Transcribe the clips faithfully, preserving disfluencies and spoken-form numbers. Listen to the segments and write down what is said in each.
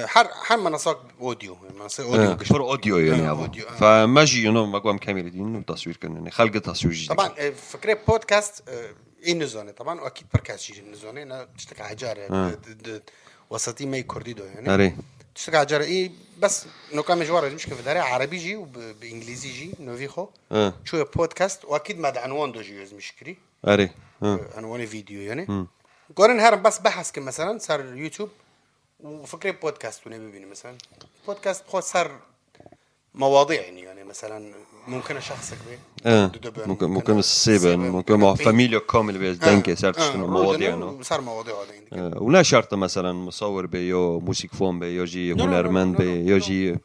Her her menasak audio, menasê audio Pir audio yani abi. Fa me jî you know me guam kamera din û tasvîr kirin. Yani xelgi tasvîr jî. Taban, e, fikre podcast, e, ê nizane. Taban akîd pir kes jî nizane. Ne tiştek hecare. Di, di, di, wesatî me kurdî do yani. Erê. Tiştek hecare ê bes noka me ji war rejmiş ke vidare Erebî jî û bi, bi İngilizî jî novî xo. Çûye podcast û akîd me de enwan do jî yozmiş kirî. Erê. Enwanê video yani. Gorin herin bes behs ke mesela ser YouTube û fikrê podcast hûn ê bibînin. Mesela podcast xwe ser mewadî yani, yani mesela mumkin e şexsek bê. Mumkin sê bin, mumkin ma famîlya kamil bê dengê ser tiştin mewadî yani. Ser mewadî yani. Û ne şert e mesela musawir bê, ya musîkfon bê, ya jî hunermend bê, ya jî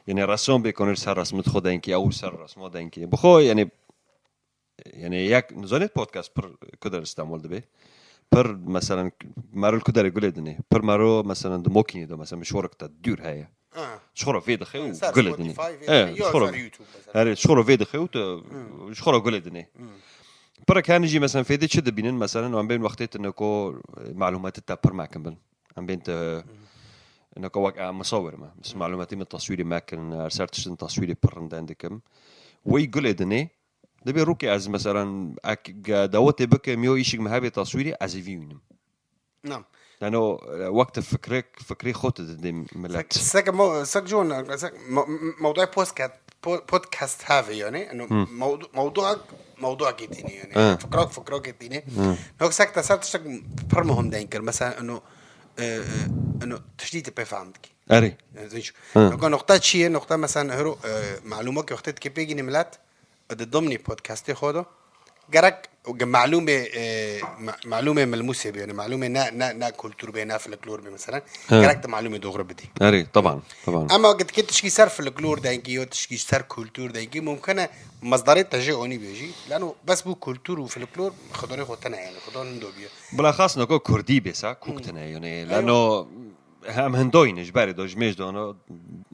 yani resom bê, konir ser resmit xwe dengê, ew ser resma dengê. Bi xwe yani Yani yek nizanê podcast pir kuder İstanbul dibe. Pir mesela mero li kuderê gulê dinê. Pir mero mesela di mokînê de mesela mişorek te dûr heye. Ji xwe re vê dixe û gulê dinê. Ji xwe re vê dixe û tu ji xwe re gulê dinê. Pirek hene jî mesela fêdê çi dibînin mesela em bên wextê tu neko malûmetî te pir mekin bin. Em bên tu neko wek em misawir me. Malûmetî min taswîrê mekin, her ser tiştin taswîrê pir rinden dikim. Wey gulê dinê. Dibê rûkê ez, meselen, ek ge dawetê bikim, yo îşik me hebe taswîrê, ez ê vî wînim. Nam. Lano, e, wek tu fikrek, fikrê xwe tu didê milet. Sek, sek, mo, sek jon, sek, mo, mo, mewdûa podcast, po, podcast have yani. Eno, mewdu, mewdûa, mewdûa ketîne yani. Fikra, fikra ketîne. Nok sek te ser tiştek pir muhim deyn kir. Mesela, eno, e, e, eno, tiştî te pê fehm dikî. Erê. Noka noqta çi ye? Noqta, mesela, hero, e, malûma ke wextê dike pê gînî milet, di dimnî podcastê xwe de gerek ge malûmê, e, ma-, malûmê milmûsê bê, yani malûmê ne, ne, ne kultur bê, ne folklor bê, mesela. Gerek te malûmê doğru bidî. Erê, taban, taban. Ama ge dike tişkî ser folklor dengî, yo tişkî ser kultur dengî, mumkin e mezdarê te jê onî bêjî. Lano bes bu kultur û folklor xidorê xwe tine yani, xidor nindo biye. Bila xas neko kurdî bê sa, kuk tine yani. Lano Hem hindoyne ji berê de, ji mêj de,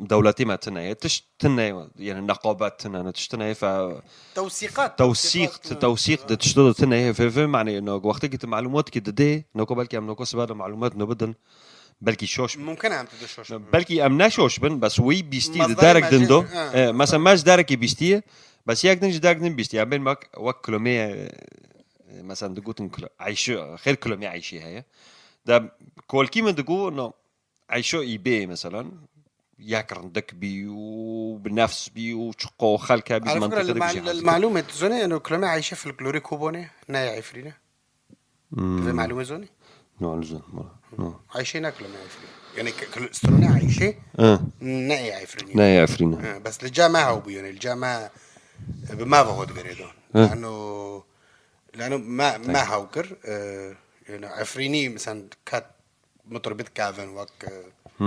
dewletê me tune ye. Tişt tune ye, yani neqabet tune ne, tişt tune ye, fe... Tewsîqat, tewsîq, tewsîq de tişt de tune ye, fe, fe, mane, no, wextekî tu malûmatkî didê, noko belkî em noko sibe de malûmat nabidin, belkî şoş bin. Mumkin e em tu de şoş bin. Belkî em ne şoş bin, bes wî bîstî di derek din do. E, mesela me ji derekî bîstiye, bes yek din ji derek din bîstiye. Em bên mek, wek kilomê, e, mesela digotin kilo-, Eyşe, xêr kilomê Eyşe heye. De kolkî min digo, no, Eyşo î bê, mesela, yek rindik bî û bi nefs bî û çiqo xelk hebî, mantiqê de bijî. Malûm e, tu zonê, eno kilomê Eyşe folklorê Kobonê, ne ya Efrîne? Vê malûmê zonê? No, nizon, no. Eyşe ne kilomê Efrîne. Yani, stronê Eyşe ne ya Efrîne. Ne ya Efrîne. Bes li ca me hew bû, yani, li ca me, e, bi me ve hot gerê don. Lano, lano me, me hew kir, e, yani, Efrînî, mesela, kat Mitrobit kevin wek, e,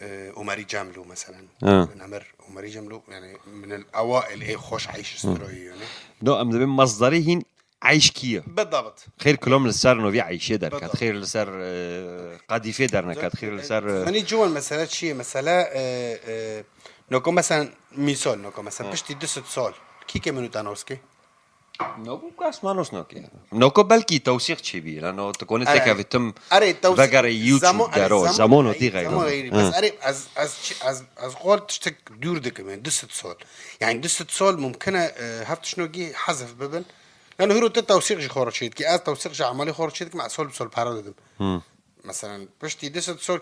e, Omerî Cemlû, meselen. Min emir Omerî Cemlû, yani, min el awail ê xoş eyş stroyî, yani. No, em dibê masdarê hîn eyş kî ye? Bidabit. Xêr kilom li ser novî eyşê derket, xêr li ser, e, qedîfê dernekat, xêr li ser, e, Zanî ciwan mesele çi ye? Mesele, e, e, noko, meselen, mîsol, noko, meselen, piştî du sed sal. Kî ke min û te nos ke? Noko kas manos noke. Noko belkî tewsîq çêbî. Lano tu konê tekevî tim vegere YouTube dero. Zamono dî xeyr. Bes erê ez, ez, ez, ez xor tiştek dûr dikim. Yani du sed sol. Yani du sed sol mumkin e, e, heft tişnogî hezf bibin. Lano hiro te tewsîq jî xor çêdikî. Ez tewsîq ji emalê xor çêdikim. Ez sol bi sol para didim. Mesela piştî du sed sol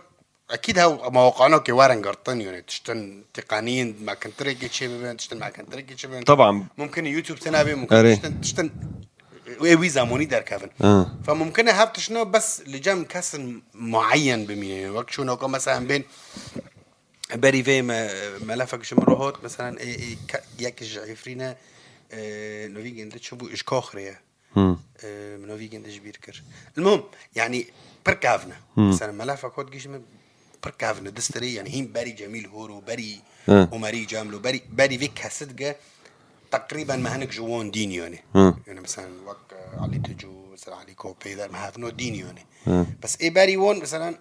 Ekîd hew mewaqanokê werin girtin, yani tiştin têqaniyên mekintirekê çê bibin, tiştin mekintirekê çê bibin. Taban. Mumkin e YouTube tena bê, mumkin tiştin, tiştin ê wî zamonî derkevin. Fe mumkin e hev tiştino bes li cem kesin muayyen bimîne. Wek çûnoka mesela em bên berî vê me, melefek ji min re hot, mesela ê, ê, ke-, yek ji Efrîne, e, novî gindi çi bû, ji Koxrê ye. E, min o vî ginde ji bîr kir. Elmuhim, yani pir kevn e. Mesela melefa kot gişt min pir kevn e. Distirê yani hîn berî Cemîl Hor û berî Omerî Cemlo, berî, berî vê kesit ge teqrîben me hinek ji won dîn yani. Yani mesela wek, e, Ali Tucu, mesela Ali Kopeyder, me hevno dîn yani. Bes ê berî won mesela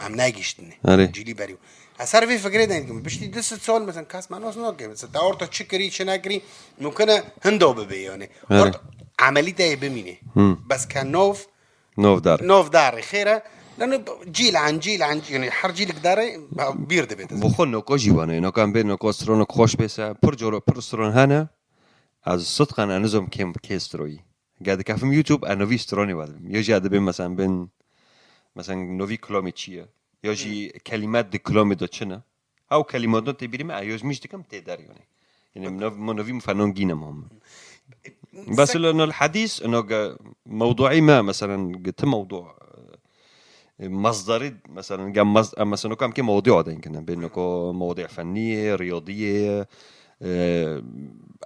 em negiştine. Cîlî berî won. Ez her vê fikrê de dikim. Piştî du sed sal mesela kes me nas nake. Mesela te orta çi kirî, çi nekirî, mumkin e hindo bibe yani. Orta emelî te yê bimîne. Bes ke nov, nov dar. Nov dar, xêr e. Lano cîl an cîl an cîl, yani her cîlik dare bîr dibê. Bi xwe noko jî wane, noko em bê noko stronok xweş bê se, pir coro pir stron hene. Ez sidqan ez nizom kêm kê stroyî. Ge dikefim YouTube, ez novî stronê we dibim. Ya jî ez dibêm mesela bin, mesela novî kilomê çi ye? Ya jî kelimat di kilomê de çi ne? Ew kelimat de tê bîrî me, ez yozmîş dikim tê der yani. Yani min novî min fenon gîne mam. Bes ilo nol hadîs, ino ge mewduî me, mesela ge ti mewdu, e, masdarî, mesela ge mas-, em mesela kam ke mewdu aden kine. Bên ko mewdu fennî ye, riyadî ye, e,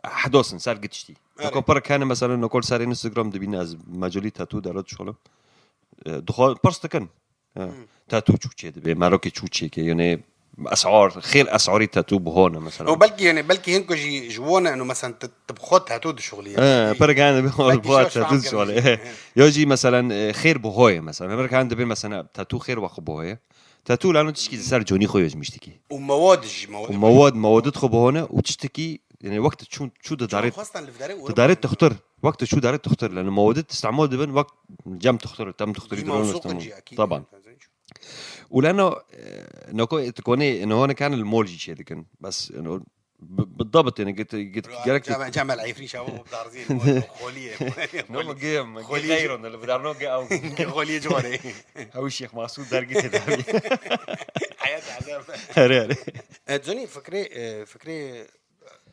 ehdosin, ser gitiştî. Ko pir kane mesela nokol ser Instagram dibîne ez mecalî tatu derat şolim. E, duxwa pers dikin. He. Tatu çû çê dibe, merokê çû çêke, yani esar, xêr esarî tatu buhone mesela. O belki yani belki hin ku jî ji wone eno mesela te te bi xwe tatu dişuxliye. He, per kan dibe bi xwe tatu dişuxliye. Ya jî mesela e, xêr buhoye mesela. Her kan dibe mesela tatu xêr wa xwe buhoye. Tatu lano tişkî ser conî xwe yozmîş dikî. Û mewad jî mewad. Û mewad, mewad xwe buhone û tiştekî yani wextê çû çû didarê. Xwestan li vidarê û didarê tuxtur. Wextê çû didarê tuxtur. Lano mewad istemal dibin wek cem tuxtur, tem tuxtur. Dîma diron suqin istemal. Jî akîd. Taban. Û leno, e, noko, e, tu konê, ino hone kan li mol jî çê dikin. Bes, ino, bi, bi dabit yani, git, git, gerek. Cemel, Cemel Eyfrî şavo bu darzî, xoliyê. No, mu gêm, mu gêm xeyron, li vidarno ge ew. Xoliyê ciwarê. Ew Şêx Masûd dergî tê dergî. Hayat azam. Here, here. E, Zonî, fikrê, e, fikrê,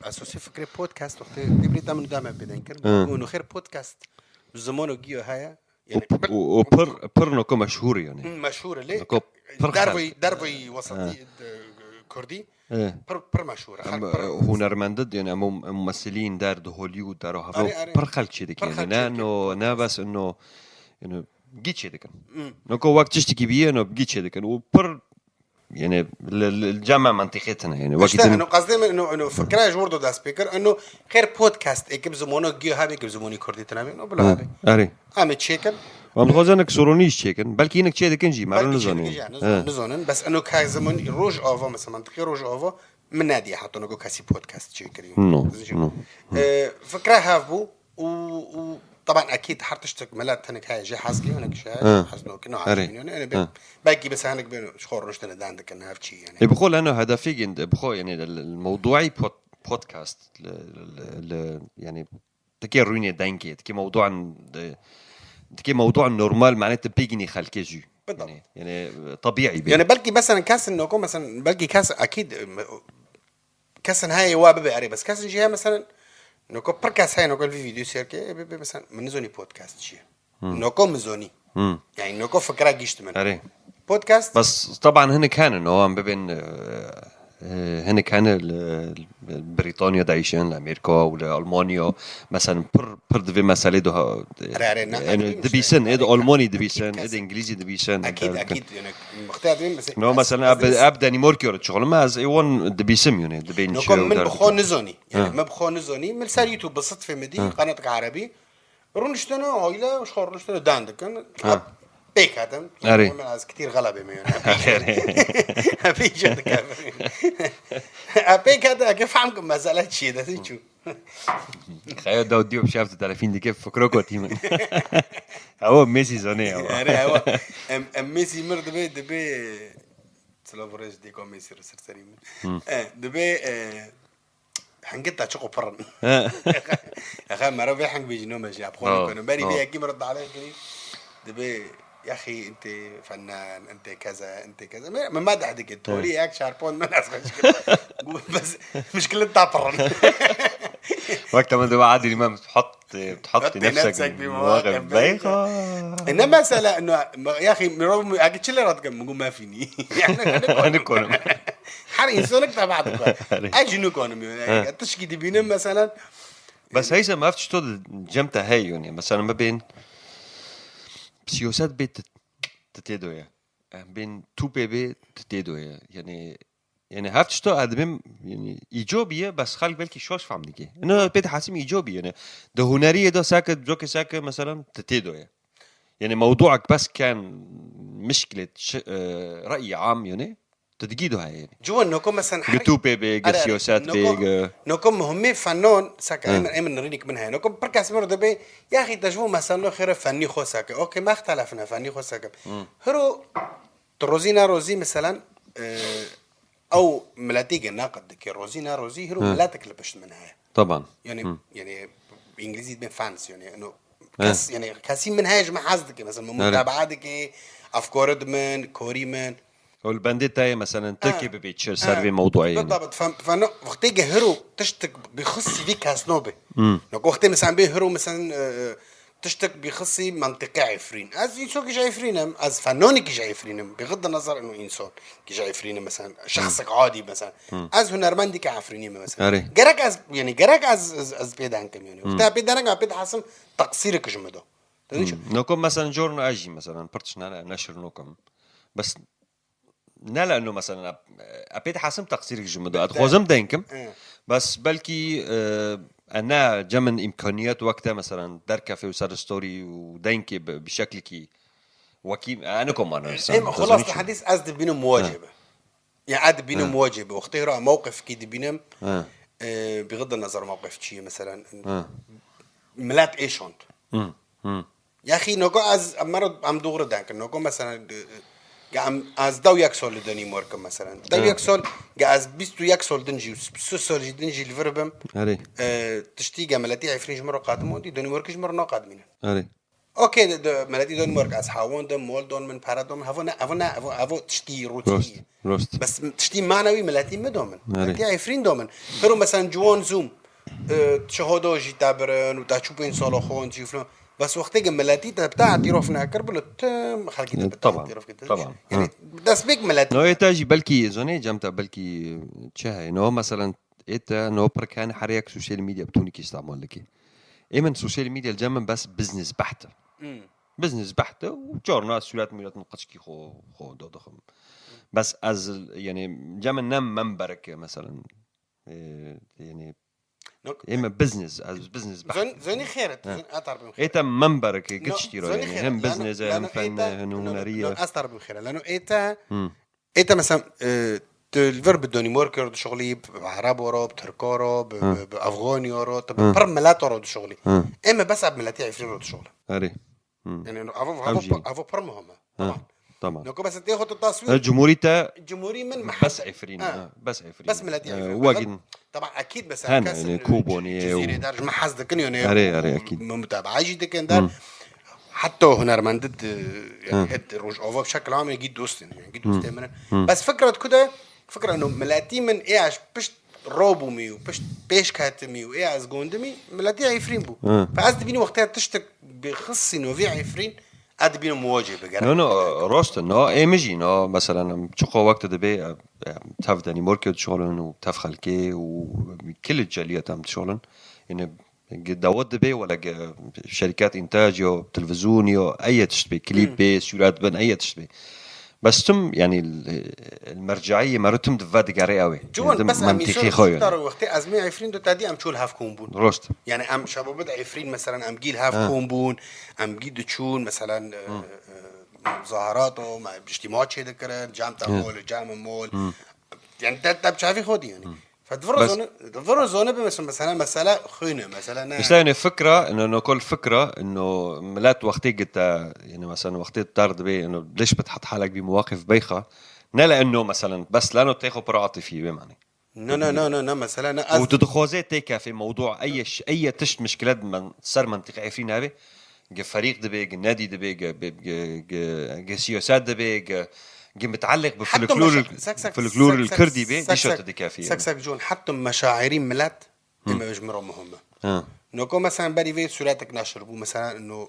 esasî fikrê podcast, wextê, dê birî demin dame pêden kir. Û xêr podcast, bi zimano giyo heye. Yani, û, û pir, pir noko meşhûr yani. Meşhûr e lê. Noko pir dervey, dervey wesatî, e, kurdî. E. Pir, pir meşhûr e. Em, e, hunermendid yani em, em meselîn der di Hollywood der o hava pir xelk çê dikin. Yani, ne, no, ne bes no, yani, gî çê dikin. Noko wek tiştekî biye, no, gî çê dikin. Û pir Yani li, li, li cem me mentiqê tine yani. Wekî işte din eno qezdê min, eno, eno fikra ji wir do dest pê kir. Eno xêr podcast ê ki bi zimano giyo hebê ki bi zimonî kurdî tine bê. No bila hebê. Erê. Em ê çêkin. Em dixwazin nek soronî jî çêkin. Belkî hinek çê dikin jî. Mero nizanin. Nizanin. Bes eno ka zimonî roj ava mesela mentiqê roj ava min nediye hatta nego kesî podcast çêkirî. No. No. Fikra hev bû. û, û taban ekîd her tiştek milet hinek heye jê hez kê, hinek jê hez nokê, no hez nokê. Belkî bes hinek bên ji xwe rûniştine dan dikin, ev çi yani. E, bi xwe leno hedefî gin, bi xwe yani, li, li mewduî pod-, podcast, li, li, li, yani, tikê rûnê dengê, tikê mewduan, tikê mewduan normal, mane tu pêgînî xelkê jî. Yani, yani, e, tabiî bê. Yani belkî mesela kesin noko, mesela belkî kes ekîd, e, kesin heye wa bibe erê, bes kesin jî heye mesela noko pir kes heye noko vî vîdeo sêr ke, ê, bê, bê, mesela min nizonî podcast çi ye. Noko min zonî. Yani noko fikra gişt min. Erê. Podcast. Bes taban hinek hene, no, em bibên, e, e, hinek hene li, li Brîtanya de îşin, li Amerîka û li Almanya, mesela pir, pir di vê meselê de ha, Erê, erê, ne, yani, erê, dibîsin, erê, êd Almanî dibîsin, êd Îngilîzî dibîsin. Ekîd, ekîd, yani, muxtiyar dibîn, mesela, no, mesela, eb, eb Danîmarkê re çixulim, ez ê wan dibîsim, yani, dibên çi. Noko min bi xwe nizonî. Yani, min bi xwe nizonî, min ser YouTube bi sitfê min dî, qenatek erebî, rûniştine, aile, ji xwe rûniştine, dan dikin. Pêk hatin. Erê. Min ez kitîr xela bê me, yani. Pêk jê dike. Pêk hatin, eke fehm kim mesele çi ye, desin çû. Xeya daw diyo bi şeft telefîn dike fikro kotî min. Ewa Mesî zonê ewa. Erê ewa. Em, em Mesî mir dibe, dibe. Silav û rêz dêka Mesî re ser serî min. E, dibe, e, hengit ta çiqo pirin. Exe mero vê heng bêjî nome jî. Ap xwe nikonim. Berî vê yekî mir dale kirî. Dibe yaxî intê fenan, intê keze, intê keze. Me, me madeh dike. Torî yek şarpon min ez xweş kir. Gu bes mişkilin ta pirin. Wek te min dibe adî me hat, hat nefsek bi muwaqif beyxa. Ne mesela, no, yaxî mirov, agi çile rat kem, gu mefînî. Yani, nikonim. Her insanek teba dike. Ez jî nikonim yani. Tişkî dibînim mesela. Bes heyse me ev tişto di cem te hey yani. Mesela me bên siyaset bê tu, tu tê doye. Em bên tu pê bê tu tê doye. Yani, yani hev tişto ez dibêm, yani, îcobî ye, bes xelk belkî şaş fehm dike. Ino pê dihesim îcobî yani. Di huneriyê de seke, cokê seke, mesela, tu tê doye. Yani, mewduak bes ken mişkilê, e, reyî am yani. Tu digî do heye. Ciwan noko mesen her YouTube bê, gi siyaset bê, gi noko muhimmê fenon seke em em nirînik min heye. Noko pir kes mir dibê, yaxî te ji bo meselno xêre fennî xwe seke. Okey, me ixtelefine fennî xwe seke. Hiro tu rozî ne rozî, meselen, e, ew miletî ge neqid dike, rozî ne rozî, hiro miletek li pişt min heye. Taban. Yani, yani, bi îngilîzî dibê fans, yani, eno, kes, yani, kesî min heye ji min hez dike, mesela, min mutabaa dike, efkori di min, korî min. Ew li bendê te ye, mesela, Tirkî bibê çi ser vê mewduê, yani. Bidabit, fem-, feno, wextê ge hiro tiştik bi xisî vî kesno be. Noko wextê, mesela, bê hiro, mesela, e, tiştek bixisî mentiqê Efrîn. Ez însokî ji Efrîn im, ez fenonekî ji Efrîn im. Bixit di nazar eno însokî ji Efrîn im, mesela, şexsek adî, mesela. Ez hunermendî ke Efrînî me, mesela. Erê. Gerek ez, yani, gerek ez, ez, ez pê deng kim, yani. Te pê deng, pê dihesim teqsîrek ji min do. Dizî çi? Noko, mesela, corno ez jî, mesela, pir tişt ne, neşir nokim. Bes ne li eno, mesela, e, e, pê dihesim teqsîrek ji min do. Ez dixwazim deng kim. Bes belkî, e, e, ne cem min îmkaniyet wek te, mesela, derkefê û ser story û dengê bi, bi şeklekî wekî, e, ne komane, mesela. Em, xulasa hedîs ez dibînim wacib. Ya, ez dibînim wacib. Wextê ra mewqifkî dibînim, e, bixit di nazar mewqif çi ye, mesela. Milet êşand. Yaxî, noko ez, em, em doğru denk. Noko, mesela, ge em, ez dew yek sol li Danimark im, mesela. Dew yek sol, ge ez bîst û yek sol din jî, bîst û sê sol jî din jî li vir bim. Erê. E, tiştî ge miletî Efrîn ji min re qadimandî, Danimarkî ji min re naqadimîne. Erê. Okey, de, de, miletî Danimark, ez hawon dim, mol don min, pere don min, hevo ne, hevo ne, hevo, hevo tiştî rûtînî ye. Rost. Bes tiştî manewî miletî min do min. Erê. Miletî Efrîn do min. Hiro, mesela, ciwan zûm, e, çi hodo jî te birin û te çû pênc sala xwend jî filan. Bes wextê ke miletî te bi te îtirof nekir, bilo tim xelkî te bi te îtirof kir. Taban. Yani, destpêk miletî. No, êta jî belkî, zonê cem te belkî çi heye? No, mesela, êta, no, pir kene her yek sosyal medya bi tunîkî îstemal dike. Ê min sosyal medya li cem min bes business behte. Business behte û carna sûret mûret min qeçkî xwe, xwe dodixim. Bes ez, yani, cem min ne memberek, mesela, e, yani, Ê me business, ez business beh. Zon-, zonî xêr e, zon-, ez tar bim xêr. Ê te memberek, giçtî ro yani. Hem business e, hem fen e, hem hunerî ye. Ez tar bim xêr. Lano ê te, ê te mesela, e, tu li vir bi Danimarka ro dişuxulî, bi Erebo ro, bi Tirka ro, bi, bi, bi Afganiya ro, tu bi pir mileta ro dişuxulî. Ê me bes bi miletî Efrîn ro dişuxulî. Erê. Hmm. Yani, avo, avo, avo pir muhim e. Ha, tamam. Noko bes tê xwe tu taswîr. Ha, cumhurî te cumhurî min bes Efrîn, ha, bes Efrîn. Bes miletî Efrîn. Wagin. Tamam, ekîd bes. Hene, yani, Kobonî, Cizîrê der, ji min hez dikin, yani, are, are, ekîd. Min mutabaa jî dikin der. Hmm. Hatta hunermendî, yani, het Rojava bi şekil amê gî dostin, yani, gî dostê min. Hmm. Bes fikret ku de, fikra no miletî min ê ez pişt robûmî û pişt pêş ketimî û ê ez gondimî, miletî Efrîn bû. Hı. Fe ez dibînim wextê tiştek bi xisî novî Efrîn, ez dibînim wacê bi gerek. No, no, rost e, no, ê min jî, no, mesela, em çiqo wek tu dibê, e, e, tev Danîmorkê dişolin û tev xelkê û kil celiyet em dişolin. Yani, Dawet dibê wele ge şerîket întaj yo, televîzyon yo, eye tişt bê, klîp bê, sûret bin, eye tişt bê. Bes tim, yani, merceiyê me re tim di vedigere ew ê. Ciwan, bes em mantîqî xwe yo. Wextê ez mê Efrîn do tedî em çû li hev kom bûn. Rost. Yani em şebabet Efrîn, mesela, em gî li hev kom bûn, em gî diçûn, mesela, e, e, muzaharat o, me piştî maçê dikirin, cem te mol, cem min mol. Yani te, te bi çavî xwe dî, yani. Fe di viro zone, di viro zone be, mesela, mesela, mesele xwîne, mesela ne? İşte yani fikra, ino, no kol fikra, ino millet wextê gite, yani mesela wextê tar dibe, ino leş bit hat halek bi muwaqif beyxa. Ne le ino mesela, bes lano têxo pir atifî be mani. No, no, no, no, no, mesela ne. Û tu dixwazê tê kefê mewdu, eye, eye tişt mişkilet men, ser mentiqe Efrîn nebe. Ge ferîq dibe, ge nedî dibe, ge, ge, ge, ge siyaset dibe, ge, ge muteleq bi folklor, folklor kirdî be, dîşa te dikefî. Sek sek con, heta meşairî milet, eme ji min re muhim e. Noko mesela berî vê sûretek neşir bû, mesela no, e,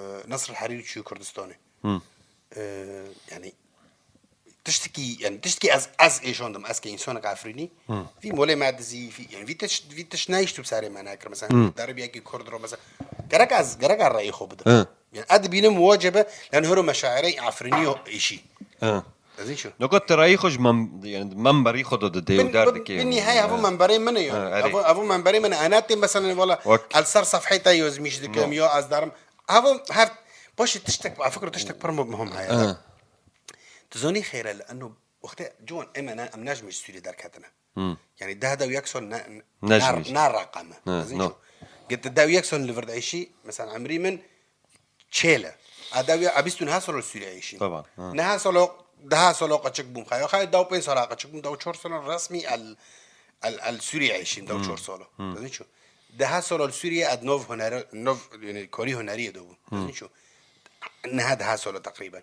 e, Nasr Herîrî çû Kurdistanê. E, yani, Tiştekî, yani tiştekî ez, ez êşandim, ez ke însanek Efrînî, vî molê me dizî, vî, yani vî tişt, vî tişt neyişt û bi serê me nekir. Mesela, derib yekî Kurd ro, mesela, gerek ez, gerek ez reyê xwe bidim. Yani, ez dibînim wacib e, lan hero meşairey Efrînî êşî. Ez îşo. Noko tu reyê xwe ji mem-, yani, memberî xwe de didê û derdikê. Bin nîhayê evo memberê min e, yani. Evo, evo memberê min e. Ena tê, mesela, wala, el ser sefhê te yozmîş dikim, yo ez darim. Evo, hev, başê tiştek, fikr tiştek pir muhim heye. Tu zonî xêre li eno Wextê ciwan ême ne, em nejmî ji Sûriyê derketine. Hmm. Yani deh dew yek sal ne, Nejmî. ne, ne reqem e. Ne, Ez no. niço. Gete dew yek sal li vir de êşî, mesela emrî min çêl e. A dew ya, a bîst û neh sal li Sûriyê êşî. Taban, ha. Neh sal, deh sal qeçik bûm. Xaya, xaya dew pênc sal qeçik bûm, dew çar sal resmî el, el, el Sûriyê êşîm, dew çar sal. Ez niço. Deh sal li Sûriyê ed nov huneri, nov, yani, karî huneriyê de bûm. Ez niço. Neh deh sal teqrîben.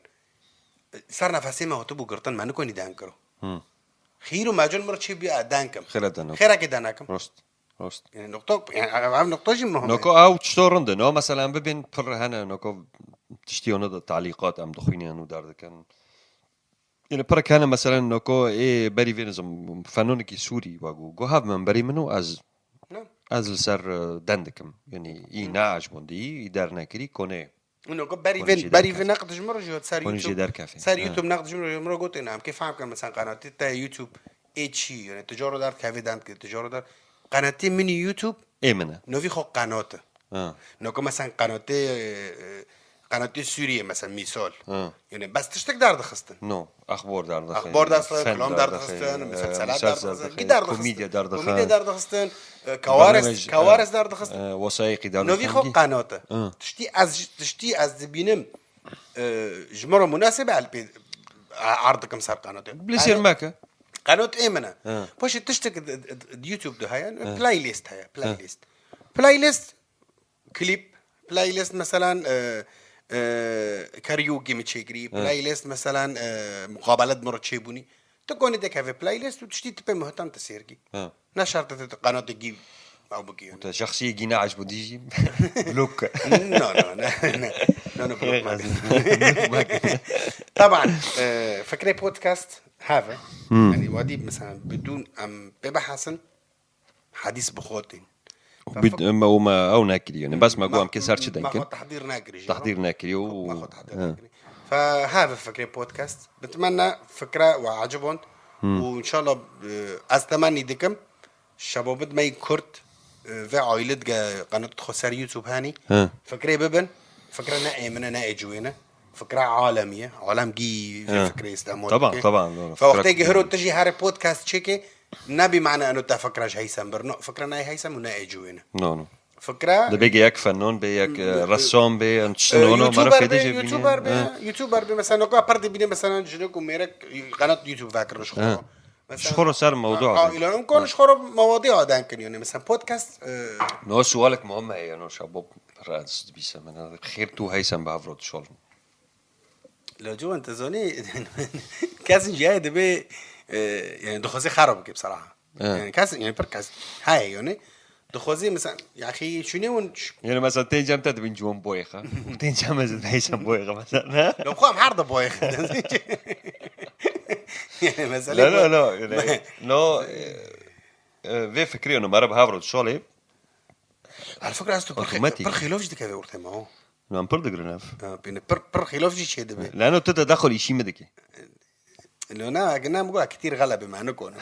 Ser nefesê me hatibû girtin, me nikonî deng kiro. Xîr û mecûn mir çi bû, e, deng kim. Xêre de noko. Xêrekê de nekim. Rost. Rost. Yani, nokta, yani, ev nokta jî muhim e. Noko ew çito rind e. No, mesela em bibên pir hene, noko tiştî ona da talîqat em dixwînin û derdikin. Yani pir hene, mesela noko ê berî vê nizim fenonekî Sûrî wa got. Got hev min berî min û ez Ne? ez li ser e, den dikim. Yani î neajbûn dî, î dernekirî konê. Û noko berî Konê vên, jê berî derkefê. vê neqd ji min re jî hat ser Konê jê YouTube. Derkefê. Ser Ha. YouTube neqd ji min re, ji min re gotin, em kê fehm kin, mesela qenatê te YouTube ê çi, yani tijaro dert kevê dent kir, tijaro dert. Qenatê min YouTube Ê min e. novî xo qenat e. Ha. Noko mesela qenatê, e, qenatê Sûriyê mesela misal. Ha. Yani bes tiştek derdixistin. No, axbor derdixin. Axbor derdixistin, fen kilam derdixin, derdixistin, e, muselselat musels derdixistin, derdixin, gî derdixistin. komedya derdixin. Komedya derdixistin, e, kawares, Barnamej, kawares e, derdixistin. E, wesayîqî derdixin. Novî xo qenat e. Hı. Tiştî ez, tiştî ez dibînim, e, ji min re munasib e, el pê erd dikim ser qenatê. Bilê sêr meke. Qenot ê min e. Hı. Paşê tiştek di, di, di YouTube de heye, playlist heye, playlist. Playlist, klîp, playlist mesela, e, e, karaoke min çêkirî, playlist mesela, e, muqabelet min re çêbûnî. Tu konî dekeve playlist û tiştî tu pê muhtem tu sêr kî. Ha. Ne şert e tu qenotê gî ew bikî. Te şexsiyê gîne ecbû dî jî blok. No, no, ne, ne. No, no, blok meke. Taban, e, fikrê podcast hev e. Yani wadî mesela bidûn em pê bihesin, hedîs bi xwe tên. Bid- em- û me ew nekirî yani. Bes me got em kê ser çi Me denkin. xwe tehdîr nekirî jî. Tehdîr nekirî û Me xwe tehdîr nekirî. Fe hev e fikrê podcast. Bitmenna fikre we eciband. Û inşallah, e, ez temennî dikim şebabit me yî Kurd, e, vê aîlî dige qenat xwe ser YouTube henî. Hı. Fikrê bibin. Fikre ne ê min e, ne ê ciwê ne. Fikre alemî ye. Alem gî vê Hı. fikrê îstemal Taban, dike. taban, doğru. Fe wextê Fikre- gihiro tu jî here podcast çêke, ne bî mane eno te fikre ji Heysem bir. No, fikre ne ê Heysem û ne ê ciwê ne. No, no. Fikre Dibê yek fenon bê, yek e, resam bê, em e, çi no no mara YouTuber fêde bê, jê YouTuber bîne. bê, YouTuber bê. Mesela noka per dibîne mesela jinik û mêrek qenat YouTube vekir ji xwe. Hı. Ji xwe re ser mewdu Ha, hadin. îlan em kon ji xwe re mewadi aden kin yani. Mesela podcast, e, No sualek muhim heye no şabo raz dibîse min. Xêr tu Heysem bi hevro dişolin. Lo ciwan te zanî kes cihayê dibê, e, yani dixwaze xera bike bseraha. Evet. Yani kes, yani pir kes heye yani. Dixwaze mesela, yaxî şûnê hûn ş- Yani mesela tên cem te dibin ciwan boyê xwe. Tên cem ez Heysem boyê xwe mesela. Ne? Lo xwe em her de boyê xwe. Yani mesela La la la. Yani, no e, e, vê fikrê no mara bi hevro dişolê. Al fikra ez tu pir xê- Otomatik. Pir xîlof jî dikeve ortê me o. No em pir digrin ev. Ha, pîne pir, pir xîlof jî çê dibe. Lano tu te daxil îşî min dikî. Lo na, gina mi got kitîr xelebê me nikone.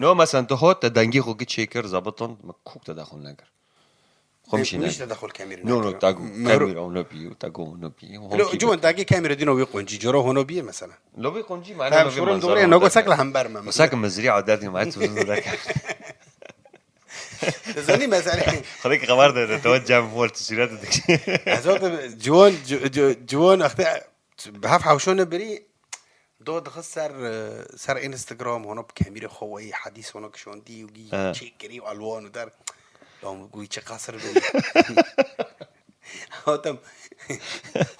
No mesela tu hot te dengî xwe ki çêkir zabiton me kok te daxil nekir. Xwe mişî Min ne. işte daxil kemîr. No no tago. Kemîr o no piyo, tago no piyo. Lo ciwan dagê kemîr dîno wî qoncî coro hono biye mesela. Lo vê qoncî Hem şurum doğru no go sekla hember me. Sak mizrî adet ma tu zindaka. Zanî mesela. Xwedê ki xeber de tu cem wol tu sûret dik. Ez o ciwan, ciwan axte bi hef hawşone birî do dixist ser, e, ser Instagram, hono bi kemîrê xwe weyî hedîs hono kişandî û gî Ha. çêkirî û elwan û der. Lan gu çi qasir birî. Hatem.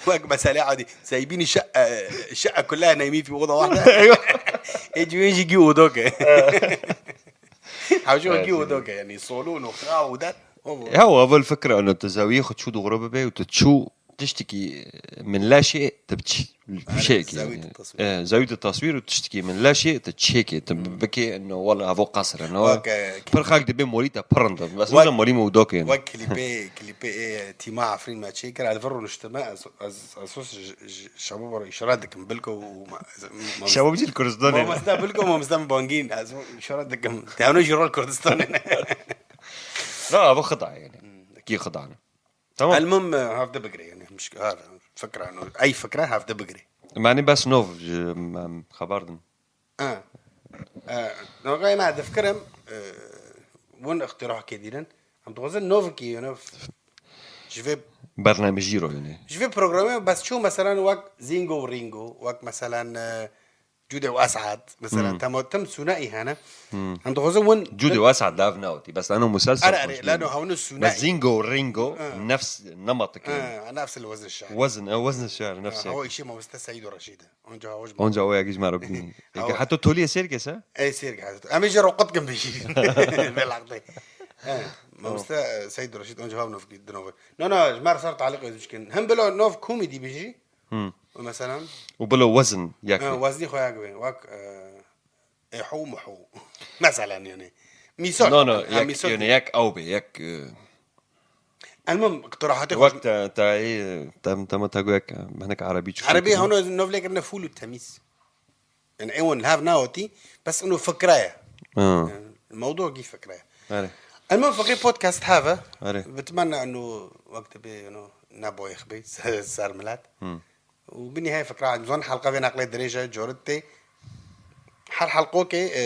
Wek mesele adî. Seybînî şe, e, şe kulla neymî fi oda wahde. E, cüyê jî gî oda ke. Hawşo gî oda ke, yani solo no xra û der. Ya, o evvel fikra eno tu zewiyê xwe çû dixwire bibe û tu çû tiştekî min leşê tu biçî. Bişêkî. Zewî tu taswîr. E, zewî tu taswîr û tiştekî min leşê tu çêkê. Tu bikê no wala evo qasir e, no. Wek, e, Pir xelk dibê morî te pir rind e. Bes Wek- weza morî me û dokê. Wek klîpê, klîpê ê Tîma Efrîn me çêkir, ez vir rûniştime, ez, ez, ez sos ji, ji, şebab re îşare dikim, bilko û ma-, ez, ma-, Şebab jî li Kurdistanê. Mamoste bilko, mamoste min bangîn, ez îşare dikim. Tevno jî rol Kurdistanê ne. Na, evo xida yani. Kî xida ne. Tamam. Elmim, e, hevde bigire yani. Mişk-, ha, fikra no. Ey fikra hevde bigire. Mani bes nov ji, em, xeber din. Ha. E, Noga me difikirim, e, win îqtîrahkê dînin. Em dixwazin novkî, you know, ji vê Bernamejî ro yone. Ji vê programê bes çû, meselen, wek Zingo û Ringo, wek, meselen, e, Cude û Esad, meselen, Hmm. tema tim sûneî hene. Hmm. Em dixwazin win Cude û Esad lav newtî, bes eno muselsel Are, are, xweş lano bîne. Hewno sûneî. Bes Zingo û Ringo Ha. nefs nematikê. Ha, nefs el wezn şar. Wezn, e, wezn şar, nefs Ha, e. Hawa îşê mamoste Seîd û Reşîd e. Onca hawa ji Onca o yekî ji me re bînî. Eke Hawa- heto toliyê sêr kese? Ey sêr ke hato. Em ê jê re qut kim bêjî. Belaqtê. He, mamoste, e, Seîd Reşîd onca hawa nov ki dinov. No, no, ji me re ser taliq ez bikin. Hem bilo nov komedî bêjî. Hmm. Û meselen? Û bilo wezn yek Ha, bê. Weznî xwe yek bê. Wek, e, Ehu muhu. Meselen yani. Misal. No, no, Ha, yek, misal yani değil. Yek ew bê, yek, e, Elmim, iqtirahatê xwe Wek te, te, e, te, te, te go yek, e, hinek erebî çi Erebî xwe hewno nov lê kirine fûl û temîz. Yani ewan li hev newatî, bes ino fikre ye. Ha. Yani, mewdû gî fikre ye. Erê. Elmim fikre podcast have. Erê. Bitmena ino wek te bê, ino, ne boyix bê, ser, ser milet. Hmm. Û bi nihayê fikra, zon helqa vê neqlê dirêj e, corit tê. Her helqokê, e,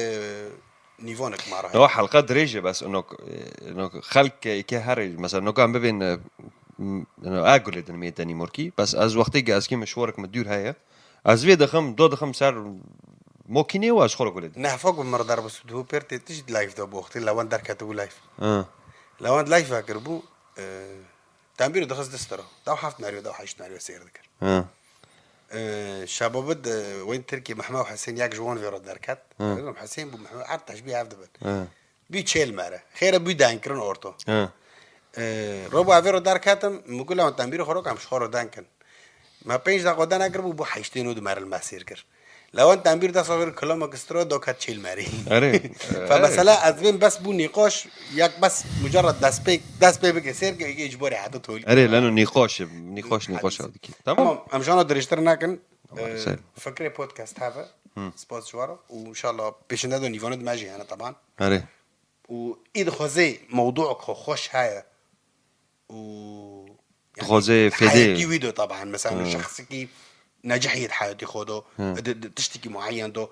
nîvonek ma re heye. Ewa helqa dirêj e, bes inok, e, inok xelk ke, ke herê, mesela, noka em bibên, e, m-, ino, a gulê din mê denî morkî, bes ez wextê ge ez kê mişwarek min dûr heye. Ez vê dixim, do dixim ser mokînê û ez xwe re gulê din. Nehfok bi mirdar bi Sudhû pêr tê tişt live de bû, wextê Lewend derketibû live. Ha. Lewend live vekiribû, e, Tembîr dixist dest re. Daw heft merî, daw heşt merî sêr dikir. Ha. Ee, şebabid, e, wên Tirkî Mehme û Hesên yek ji wan vê re derket. Ha. Hesên bû Mehme, her teşbî hev dibin. Ha. Bî çêl mere. Xêre bî denkirin orto. Ha. Ee, robo evê re derketim, mugula wan tembîr xwe ro kam ji xwe re denkin. Me pênc deqo de nekir bû, bû heştê nû di meril me sêr kir. Lewend Tembîr dest xwe kir kilomek stro do ket çêl merî. Erê. Fe mesela ez vêm bes bû nîqoş, yek bes mucerred dest pê, dest pê bike sêr ke, yekê ji borê heta tolî. Erê, leno nîqoş e, nîqoş, nîqoş Hadîs. Ew dikî. Tamam. Tamam, em jana dirêjtir nakin. Tamam, Ee, ser. Fikrê podcast heve. Hı. Spas ji we re. Û inşallah pêşinde de nîvanê di me jî hene taban. Erê. Û î dixwazê mewdû xwe xweş heye. û, yani, Dixwaze fêdê. Heyetî wî do taban, mesela, Ha. şexsikî necihiyê di heyetî xwe do, Ha. di, di tiştekî muayyen do,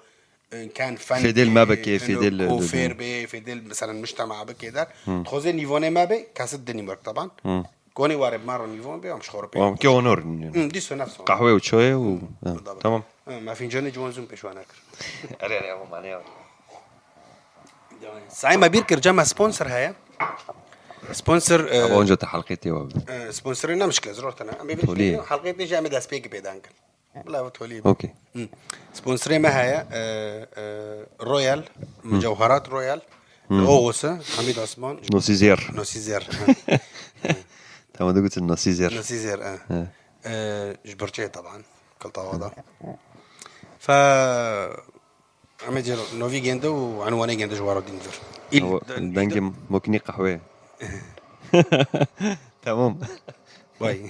e, kan fen Fêdê li me bike, bike, fêdê li, ko li, fêr bê, fêdê li, mesela, mujtema bike der. Hı. Dixwaze nîvanê me bê, kesit dinî merg taban. Hı. Konê ware bi me re nîvan bê, em ji xwe re pê Wan ke onor. Hı, dîso nefs wan. Qehwe û çayê û, Hı, ha, bu da bike. Tamam. Ha, me fincanê ciwan zûm pêşwa nekir. Erê, erê, ama mane ya. Saî me bîr kir, cem me sponsor heye. Sponsor, e, Ama onca te halqê tê wa bi. E, sponsorê ne mişkile, zor tene. Em ê Tolî. Halqê tê jî em ê destpêkê pêdan kin. Bila ev tolî. Okey. Hı. Sponsorê me heye, e, e, Royal, Mücevherat Royal. Hı. Oğusu, Hamid Osman. Nosî zêr. Nosî zêr, ha. Tamam, digotin nosî zêr. Nosî zêr, ha. He. E, ji birçê taban. Kiltawa da. Fe Em ê cêro novî gênde û enwanê gênde ji wara dîn vir. Îl Ew de- dengê mokînî qehweyê. Tamam. Vay.